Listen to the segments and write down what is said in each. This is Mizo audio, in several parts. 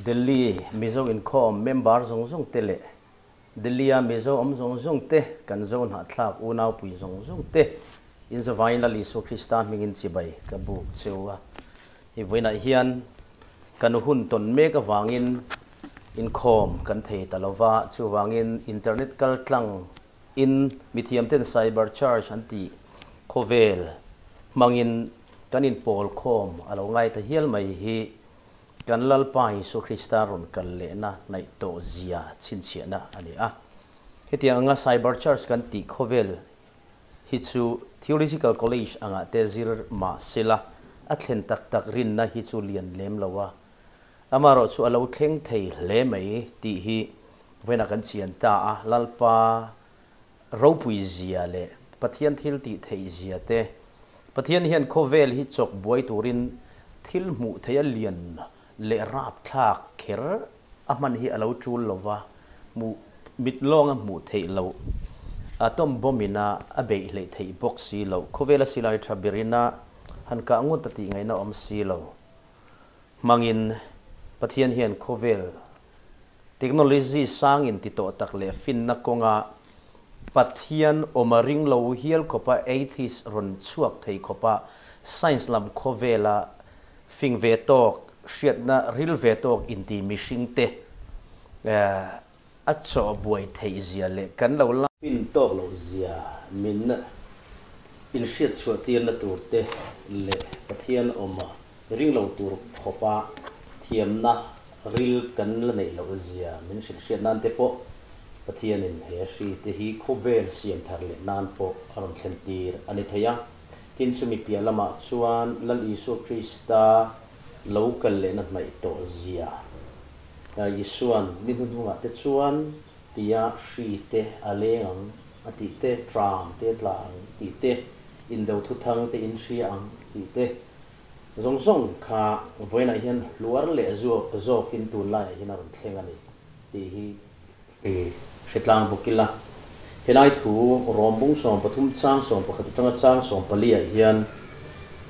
Delhi Mizo inkhawm member zawng zawng te leh Delhi-a Mizo awm zawng zawng te, kan Zo hnahthlak unaupui zawng zawng te in zavaiin Lal Isua Krista hmingin chibai ka buk cheu a. Hi vawiinah hian kan hun tawn mek avangin inkhawm kan thei ta lova, chuvangin internet kal tlang in mithiamten cyber church an tih khawvel hmangin kan inpawl khawm a lo ngai ta hial mai hi kan Lalpa Isua Krista rawn kal lehna hnaih tawh zia chhinchhiahna a ni a. Hetiang anga cyber church kan tih khawvel hi chu Theological College angah te zir mah sela a thlen tak tak rinna hi chu lian lem lo a, amaherawh chu a lo thleng thei hle mai tih hi vawiinah kan chian ta a, Lalpa ropui zia leh Pathian thil tih theih zia te, Pathian hian khawvel hi chawk buai turin thil hmuh theih a lian leh rapthlak kher a hman hi a lo tul lova, hmuh mit lawnga hmuh theih loh, atom bomb ina a beih hleih theih bawk si loh, khawvela silai tha berina han kah ngawt a tih ngaihna awm si lo hmangin Pathian hian khawvel Technology sang in ti tawh tak leh finna kawnga Pathian awm a ring lo hial khawpa atheist rawn chhuak thei khawpa science lam khawvela fing ve tawk, hriatna ril ve tawk inti mihring te a chawh buai theih zia leh kan lo la fin tawk loh zia min inhriat chhuah tirna tur te leh Pathian awm a ring lo tur khawpa thiamna Ril kan la neih loh zia min hrilh hriat nan te pawh Pathianin he hri te hi khawvel siam thar leh nan pawh a rawn thlen tir a ni thei a. Tin, chumi piah lamah chuan Lal Isua Krista lo kal lehna hnaih tawh zia Isua'n ni hnuhnungah te chuan tia hri te a leng ang a tih te, tram te a tla ang tih te, indo thuthang te in hria ang tih te, Zawng zawng kha vawiinah hian hluar leh zuak zawkin tunlaiah hian a rawn thleng a ni tih hi i hre tlang bawk ila. Helai thu Rawmbung 13 chang 11 atanga chang 14 ah hian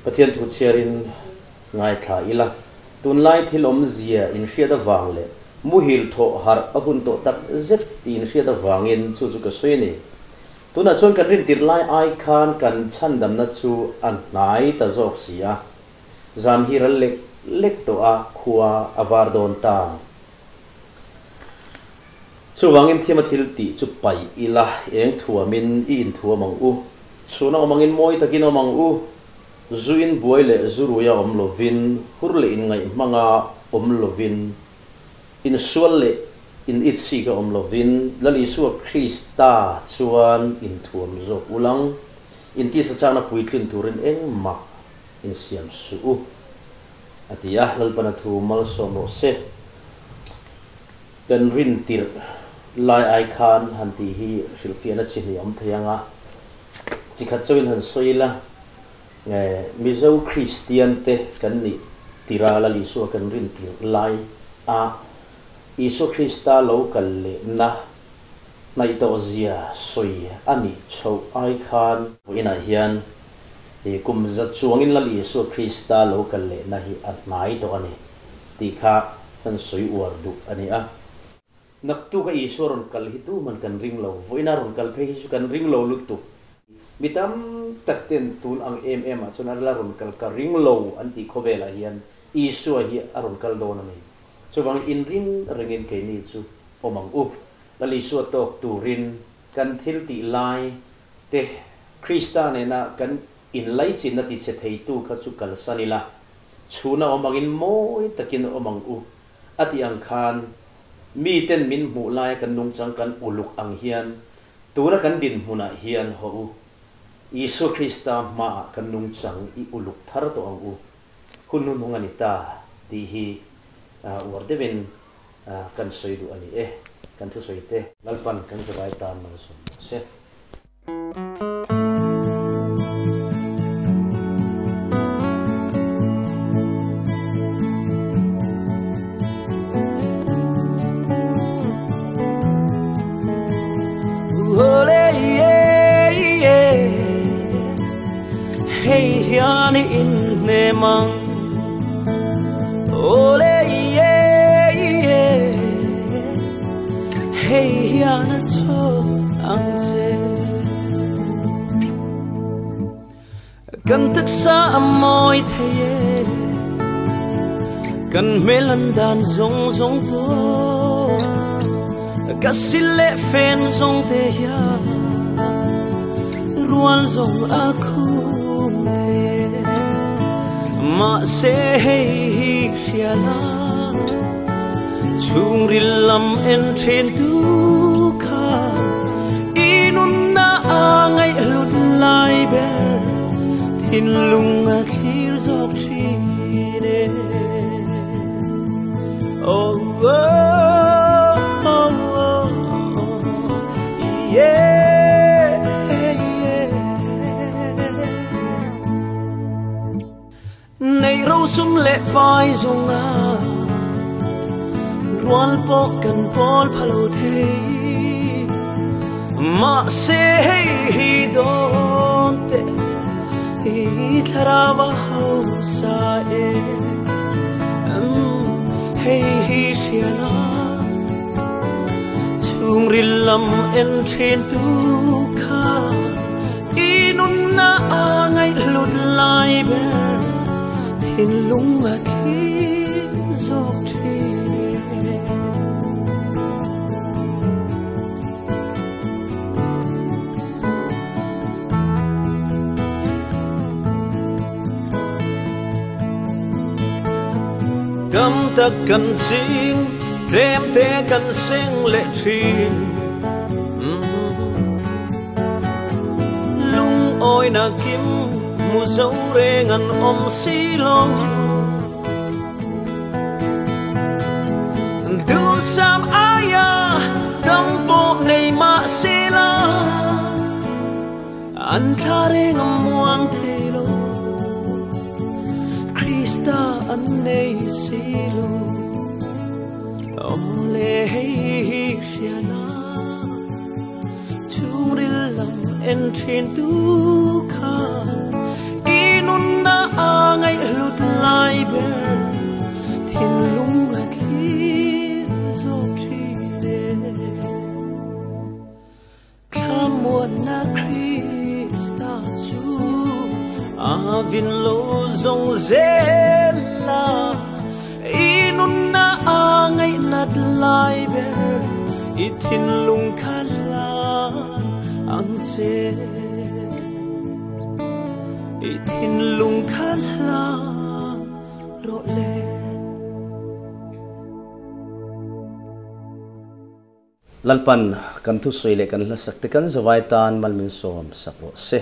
Pathian thu chhiarin ngaithla ila. Tunlai thil awmzia inhriat avang leh muhil thawh harh a hun tawh tak zet tih inhriat avangin chu chu ka sawi a ni. Tunah chuan kan rintirh lai ai khan kan chhandamna chu a hnai ta zawk si a, zan hi ral lek lek tawh a, khua a var dawn ta. Chuvangin thiam a thil tih chu paih ila, eng thuamin i inthuam ang u, chhuna awm angin mawi takin awm ang u, zu in buai leh zu ruia awm lovin, hur leh inngaih hmanga awm lovin, Insual leh in itsik a awm lovin Lal Isua Krista chuan inthuam zawk ulang, intisa chakna puitlin turin engmah insiam suh u, a ti a. Lalpana thu malsawm rawh se. Kan rintirh lai ai khan han tih hi hrilhfiahna chi hnih a awm thei ang a, chi khat chauhin han sawi ila, Mizo Kristian te kan nih tira Lal Isua kan rin tirh lai a Isua Krista lo kal lehna hnaih tawh zia sawi a nih chhoh ai khan, vawiinah hian kum za chuangin Lal Isua Krista lo kal lehna hi a hnai tawh a ni tih kha kan sawi uar duh a ni a. Naktuk a Isua rawn kal hi tuman kan ring lo, vawiina rawn kal phei hi chu kan ring lo lutuk. Mi tam tak ten tun ang em em ah chuan a la rawn kal ka ring lo an tih khawvelah hian Isua hi a rawn kal dawn a ni. Chuvangin inring rengin keini chu awm ang u. Lal Isua tawk turin kan thil tih lai te Krista nena kan inlaichinna tichhe theitu kha chu kalsan ila, chhuna awm angin mawi takin awm ang u a tih ang khan miten min hmuh laia kan nungchang kan uluk ang hian Tuna kan dinhmunah hian haw u, Isua Krista hmaah kan nungchang i uluk thar tawh ang u, hun hnuhnung a ni ta tih hi uar deuhin kan sawi duh a ni e, kan thusawi te. Lalpan kan zavai tan malsawm rawh se. Hei hian i inhnem ang. Ole ye chawk ang che. Kan taksa a mawi thei e, kan hmel an dan zawng zawng pawh ka sil leh fen zawng te hian rual zawng a khum thei e. Mahse hei hi hria la, chhungril lam en then tu kha i nunna a ngaihhlut lai ber thinlung a thlir zawk thin e. Oh, oh, oh, oh, yeah, yeah. Nei ro sum leh pai zawnga rual pawh kan pawl pha lo thei, mahse hei hi dawn te i thlarau a hausa e. Hei hi hria la, chhungril lam en then tu kha i nunna a ngaihhlut lai ber thinlung a thlir zawk thin e. Tam tak kan ching, tlem te kan seng leh thin. Lung awi na kim, mu zo reng an awm si lo. Du sam aia, tam pawh nei mah se la, an thla reng a muang thei lo. Krista an nei si lo. Aw le hei hi hria la, chhungril lam en thin tu kha i nunna a ngaihhlut lai ber thinlung a thlir zawk thin e. Thlamuanna Krista chu a vin lo zawng zel la, i nunna a ngaihnat lai ber i thinlung kha lan ang che. I thinlung kha lan rawh le. Lalpan kan thu sawi leh kan hla sak te kan zawai tan mal min sawm sak rawh se.